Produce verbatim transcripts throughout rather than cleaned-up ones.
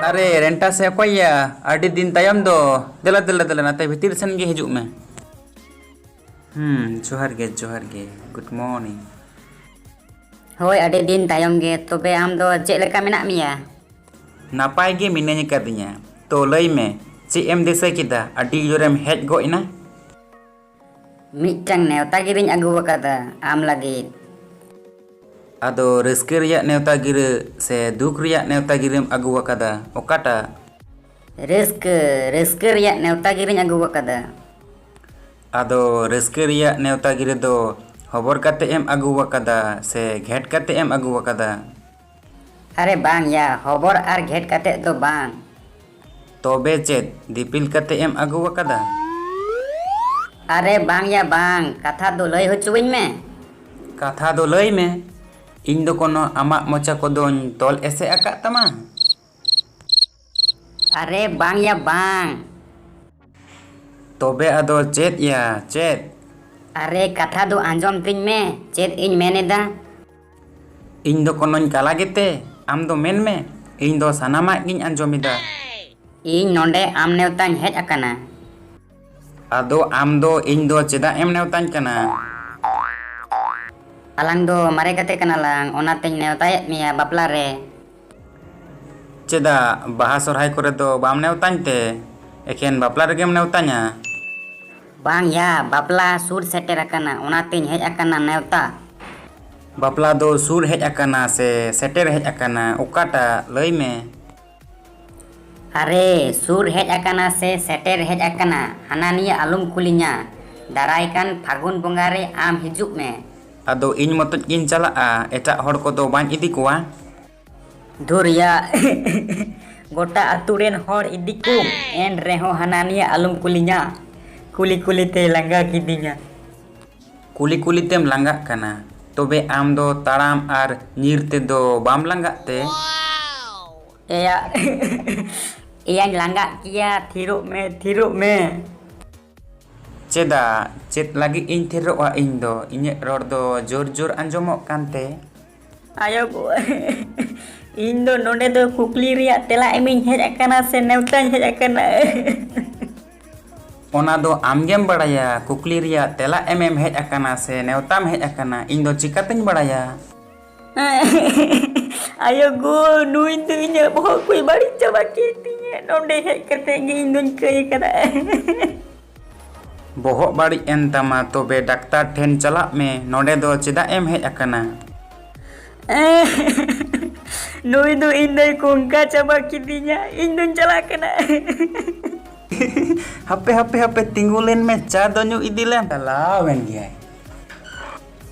ᱟᱨᱮ ᱨᱮᱱᱴᱟ ᱥᱮ ᱚᱠᱚᱭᱭᱟ, ᱟᱹᱰᱤ ᱫᱤᱱ ᱛᱟᱭᱚᱢ ᱫᱚ᱾ ᱫᱮᱞᱟ, ᱫᱮᱞᱟ, ᱫᱮᱞᱟ, ᱱᱟᱛᱮ ᱵᱷᱤᱛᱤᱨ ᱥᱮᱱ ᱜᱮ ᱦᱤᱡᱩᱜ ᱢᱮ᱾ ᱦᱩᱸ, ᱡᱚᱦᱟᱨ ᱜᱮ, ᱡᱚᱦᱟᱨ ᱜᱮ᱾ Good morning᱾ ᱦᱳᱭ, ᱟᱹᱰᱤ ᱫᱤᱱ ᱛᱟᱭᱚᱢ ᱜᱮ᱾ ᱛᱚᱵᱮ ᱟᱢ ᱫᱚ ᱪᱮᱫ ᱞᱮᱠᱟ ᱢᱮᱱᱟᱜ ᱢᱮᱭᱟ? ᱱᱟᱯᱟᱭ ᱜᱮ ᱢᱤᱱᱟᱹᱧ ᱟᱠᱟᱫᱤᱧᱟ᱾ ᱛᱚ ᱞᱟᱹᱭ ᱢᱮ, ᱪᱮᱫ ᱮᱢ ᱫᱤᱥᱟᱹ ᱠᱮᱫᱟ? ᱟᱹᱰᱤ ᱡᱳᱨᱮᱢ ᱦᱮᱡ ᱜᱚᱫ ᱮᱱᱟ? ᱢᱤᱫᱴᱟᱝ ᱱᱮᱣᱛᱟ ᱜᱤᱨᱟᱹᱧ ᱟᱹᱜᱩ ᱟᱠᱟᱫᱟ ᱟᱢ ᱞᱟᱹᱜᱤᱫ᱾ ᱟᱫᱚ ᱨᱟᱹᱥᱠᱟᱹ ᱨᱮᱭᱟᱜ ᱱᱮᱣᱛᱟ ᱜᱤᱨᱟᱹ ᱥᱮ ᱫᱩᱠ ᱨᱮᱭᱟᱜ ᱱᱮᱣᱛᱟ ᱜᱤᱨᱟᱹᱢ ᱟᱹᱜᱩ ᱟᱠᱟᱫᱟ? ᱚᱠᱟᱴᱟᱜ? ᱨᱟᱹᱥᱠᱟᱹ, ᱨᱟᱹᱥᱠᱟᱹ ᱨᱮᱭᱟᱜ ᱱᱮᱣᱛᱟ ᱜᱤᱨᱟᱹᱧ ᱟᱹᱜᱩ ᱟᱠᱟᱫᱟ᱾ ᱟᱫᱚ ᱨᱟᱹᱥᱠᱟᱹ ᱨᱮᱭᱟᱜ ᱱᱮᱣᱛᱟ ᱜᱤᱨᱟᱹ ᱫᱚ ᱦᱚᱵᱚᱨ ᱠᱟᱛᱮ ᱮᱢ ᱟᱹᱜᱩ ᱟᱠᱟᱫᱟ ᱥᱮ ᱜᱷᱮᱴ ᱠᱟᱛᱮ ᱮᱢ ᱟᱹᱜᱩ ᱟᱠᱟᱫᱟ? ᱟᱨᱮ ᱵᱟᱝ ᱭᱟ, ᱦᱚᱵᱚᱨ ᱟᱨ ᱜᱷᱮᱴ ᱠᱟᱛᱮ ᱫᱚ ᱵᱟᱝ᱾ ᱛᱚᱵᱮ ᱪᱮᱫ ᱫᱤᱯᱤᱞ ᱠᱟᱛᱮ ᱮᱢ ᱟᱹᱜᱩ ᱟᱠᱟᱫᱟ? ᱟᱨᱮ ᱵᱟᱝ ᱭᱟ ᱵᱟᱝ, ᱠᱟᱛᱷᱟ ᱫᱚ ᱞᱟᱹᱭ ᱦᱚᱪᱚᱣᱟᱹᱧ ᱢᱮ᱾ ᱠᱟᱛᱷᱟ ᱫᱚ ᱞᱟᱹᱭ ᱢᱮ, ᱤᱧ ᱫᱚ ᱠᱳᱱᱳ ᱟᱢᱟᱜ ᱢᱚᱪᱟ ᱠᱚᱫᱚᱧ ᱛᱚᱞ ᱮᱥᱮᱫ ᱟᱠᱟᱫ ᱛᱟᱢᱟ? ᱟᱨᱮ ᱵᱟᱝ ᱭᱟ ᱵᱟᱝ᱾ ᱛᱚᱵᱮ ᱟᱫᱚ ᱪᱮᱫ ᱭᱟ, ᱪᱮᱫ? ᱟᱨᱮ ᱠᱟᱛᱷᱟ ᱫᱚ ᱟᱸᱡᱚᱢ ᱛᱤᱧ ᱢᱮ, ᱪᱮᱫ ᱤᱧ ᱢᱮᱱ ᱮᱫᱟ᱾ ᱤᱧ ᱫᱚ ᱠᱳᱱᱳᱧ ᱠᱟᱞᱟ ᱜᱮᱛᱮ? ᱟᱢ ᱫᱚ ᱢᱮᱱ ᱢᱮ, ᱤᱧ ᱫᱚ ᱥᱟᱱᱟᱢᱟᱜ ᱜᱤᱧ ᱟᱸᱡᱚᱢ ᱮᱫᱟ᱾ ᱤᱧ ᱱᱚᱰᱮ ᱟᱢ ᱱᱮᱣᱛᱟᱧ ᱦᱮᱡ ᱟᱠᱟᱱᱟ᱾ ᱟᱫᱚ ᱟᱢ ᱫᱚ ᱤᱧ ᱫᱚ ᱪᱮᱫᱟᱜ ᱮᱢ ᱱᱮᱣᱛᱟᱧ ᱠᱟᱱᱟ? ᱟᱞᱟᱝ ᱫᱚ ᱢᱟᱨᱮ ᱜᱟᱛᱮ ᱠᱟᱱᱟ ᱞᱟᱝ, ᱚᱱᱟᱛᱮᱧ ᱱᱮᱣᱛᱟᱭᱮᱫ ᱢᱮᱭᱟ ᱵᱟᱯᱞᱟ ᱨᱮ᱾ ᱪᱮᱫᱟᱜ ᱵᱟᱦᱟ ᱥᱚᱨᱦᱟᱭ ᱠᱚᱨᱮ ᱫᱚ ᱵᱟᱢ ᱱᱮᱣᱛᱟᱧ ᱛᱮ? ᱮᱠᱮᱱ ᱵᱟᱯᱞᱟ ᱨᱮᱜᱮᱢ ᱱᱮᱣᱛᱟᱧᱟ? ᱵᱟᱝ ᱭᱟ, ᱵᱟᱯᱞᱟ ᱥᱩᱨ ᱥᱮᱴᱮᱨ ᱟᱠᱟᱱᱟ, ᱚᱱᱟᱛᱮᱧ ᱦᱮᱡ ᱟᱠᱟᱱᱟ ᱱᱮᱣᱛᱟ᱾ ᱵᱟᱯᱞᱟ ᱫᱚ ᱥᱩᱨ ᱦᱮᱡ ᱟᱠᱟᱱᱟ ᱥᱮ ᱥᱮᱴᱮᱨ ᱦᱮᱡ ᱟᱠᱟᱱᱟ, ᱚᱠᱟᱴᱟᱜ? ᱞᱟᱹᱭ ᱢᱮ᱾ ᱟᱨᱮ, ᱥᱩᱨ ᱦᱮᱡ ᱟᱠᱟᱱᱟ ᱥᱮ ᱥᱮᱴᱮᱨ ᱦᱮᱡ ᱟᱠᱟᱱᱟ, ᱦᱟᱱᱟ ᱱᱤᱭᱟᱹ ᱟᱞᱚᱢ ᱠᱩᱞᱤᱧᱟ᱾ ᱫᱟᱨᱟᱭ ᱠᱟᱱ ᱯᱷᱟᱹᱜᱩᱱ ᱵᱚᱸᱜᱟ ᱨᱮ ᱟᱢ ᱦᱤᱡᱩᱜ ᱢᱮ᱾ ᱟᱫᱚ ᱤᱧ ᱢᱚᱛᱚᱡ ᱜᱤᱧ ᱪᱟᱞᱟᱜᱼᱟ, ᱮᱴᱟᱜ ᱦᱚᱲ ᱠᱚᱫᱚ ᱵᱟᱹᱧ ᱤᱫᱤ ᱠᱚᱣᱟ? ᱫᱷᱩᱨᱭᱟ, ᱜᱚᱴᱟ ᱟᱹᱛᱩ ᱨᱮᱱ ᱦᱚᱲ ᱤᱫᱤ ᱠᱚᱢ, ᱮᱱ ᱨᱮᱦᱚᱸ ᱦᱟᱱᱟ ᱱᱤᱭᱟᱹ ᱟᱞᱚᱢ ᱠᱩᱞᱤᱧᱟ᱾ ᱠᱩᱞᱤ ᱠᱩᱞᱤ ᱛᱮ ᱞᱟᱸᱜᱟ ᱠᱤᱫᱤᱧᱟ᱾ ᱠᱩᱞᱤ ᱠᱩᱞᱤ ᱛᱮᱢ ᱞᱟᱸᱜᱟᱜ ᱠᱟᱱᱟ? ᱛᱚᱵᱮ ᱟᱢ ᱫᱚ ᱛᱟᱲᱟᱢ ᱟᱨ ᱧᱤᱨ ᱛᱮᱫᱚ ᱵᱟᱢ ᱞᱟᱸᱜᱟᱜ ᱛᱮ? ᱮᱭᱟ, ᱮᱭᱟᱧ ᱞᱟᱸᱜᱟᱜ ᱜᱮᱭᱟ, ᱛᱷᱤᱨᱚᱜ ᱢᱮ, ᱛᱷᱤᱨᱚᱜ ᱢᱮ᱾ ᱪᱮᱫᱟᱜ? ᱪᱮᱫ ᱞᱟᱹᱜᱤᱫ ᱤᱧ ᱛᱷᱤᱨᱚᱜᱼᱟ ᱤᱧ ᱫᱚ? ᱤᱧᱟᱹᱜ ᱨᱚᱲ ᱫᱚ ᱡᱳᱨ ᱡᱳᱨ ᱟᱸᱡᱚᱢᱚᱜ ᱠᱟᱱᱛᱮ? ᱟᱭᱳ ᱜᱳ, ᱤᱧ ᱫᱚ ᱱᱚᱰᱮ ᱫᱚ ᱠᱩᱠᱞᱤ ᱨᱮᱭᱟᱜ ᱛᱮᱞᱟ ᱮᱢᱤᱧ ᱦᱮᱡ ᱟᱠᱟᱱᱟ ᱥᱮ ᱱᱮᱣᱛᱟᱧ ᱦᱮᱡ ᱟᱠᱟᱱᱟ? ᱚᱱᱟ ᱫᱚ ᱟᱢᱜᱮᱢ ᱵᱟᱲᱟᱭᱟ, ᱠᱩᱠᱞᱤ ᱨᱮᱭᱟᱜ ᱛᱮᱞᱟ ᱮᱢᱮᱢ ᱦᱮᱡ ᱟᱠᱟᱱᱟ ᱥᱮ ᱱᱮᱣᱛᱟᱢ ᱦᱮᱡ ᱟᱠᱟᱱᱟ, ᱤᱧ ᱫᱚ ᱪᱤᱠᱟᱹᱛᱤᱧ ᱵᱟᱲᱟᱭᱟ? ᱟᱭᱳ ᱜᱳ, ᱱᱩᱭ ᱫᱚ ᱤᱧᱟᱹᱜ ᱵᱚᱦᱚᱜ ᱠᱚᱭ ᱵᱟᱹᱲᱤᱡ ᱪᱟᱵᱟ ᱠᱮᱫ ᱛᱤᱧᱟᱹ᱾ ᱱᱚᱰᱮ ᱦᱮᱡ ᱠᱟᱛᱮ ᱜᱮ ᱤᱧ ᱫᱚᱧ ᱠᱟᱹᱭ ᱠᱟᱱᱟ᱾ ᱵᱚᱦᱚᱜ ᱵᱟᱹᱲᱤᱡ ᱮᱱ ᱛᱟᱢᱟ, ᱛᱚᱵᱮ ᱰᱟᱠᱛᱟᱨ ᱴᱷᱮᱱ ᱪᱟᱞᱟᱜ ᱢᱮ, ᱱᱚᱰᱮ ᱫᱚ ᱪᱮᱫᱟᱜ ᱮᱢ ᱦᱮᱡ ᱟᱠᱟᱱᱟ? ᱱᱩᱭ ᱫᱚ ᱤᱧ ᱫᱚᱭ ᱠᱚᱝᱠᱟ ᱪᱟᱵᱟ ᱠᱤᱫᱤᱧᱟ, ᱤᱧ ᱫᱚᱧ ᱪᱟᱞᱟᱜ ᱠᱟᱱᱟ᱾ ᱦᱟᱯᱮ ᱦᱟᱯᱮ ᱦᱟᱯᱮ, ᱛᱤᱸᱜᱩ ᱞᱮᱱ ᱢᱮ, ᱪᱟ ᱫᱚ ᱧᱩ ᱤᱫᱤ ᱞᱮᱢ᱾ ᱪᱟᱞᱟᱣᱮᱱ ᱜᱮᱭᱟᱭ᱾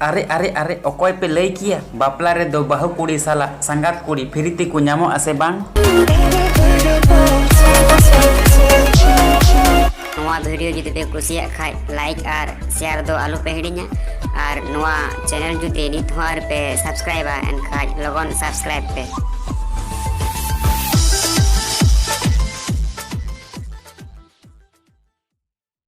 ᱟᱨᱮ ᱟᱨᱮ ᱟᱨᱮ, ᱚᱠᱚᱭ ᱯᱮ ᱞᱟᱹᱭ ᱠᱮᱭᱟ ᱵᱟᱯᱞᱟ ᱨᱮᱫᱚ ᱵᱟᱹᱦᱩ ᱠᱩᱲᱤ ᱥᱟᱞᱟᱜ ᱥᱟᱸᱜᱟᱛ ᱠᱩᱲᱤ ᱯᱷᱤᱨᱤ ᱛᱮᱠᱚ ᱧᱟᱢᱚᱜ ᱟᱥᱮ ᱵᱟᱝ? ᱱᱚᱣᱟ ᱵᱷᱤᱰᱤᱭᱳ ᱡᱩᱫᱤ ᱯᱮ ᱠᱩᱥᱤᱭᱟᱜ ᱠᱷᱟᱡ, ᱞᱟᱭᱤᱠ ᱟᱨ ᱥᱮᱭᱟᱨ ᱫᱚ ᱟᱞᱚ ᱯᱮ ᱦᱤᱲᱤᱧᱟ᱾ ᱟᱨ ᱱᱚᱣᱟ ᱪᱮᱱᱮᱞ ᱡᱩᱫᱤ ᱱᱤᱛ ᱦᱚᱸ ᱟᱹᱣᱨᱤ ᱯᱮ ᱥᱟᱵᱥᱠᱨᱟᱭᱤᱵᱟ, ᱮᱱᱠᱷᱟᱡ ᱞᱚᱜᱚᱱ ᱥᱟᱵᱥᱠᱨᱟᱭᱤᱵ ᱯᱮ᱾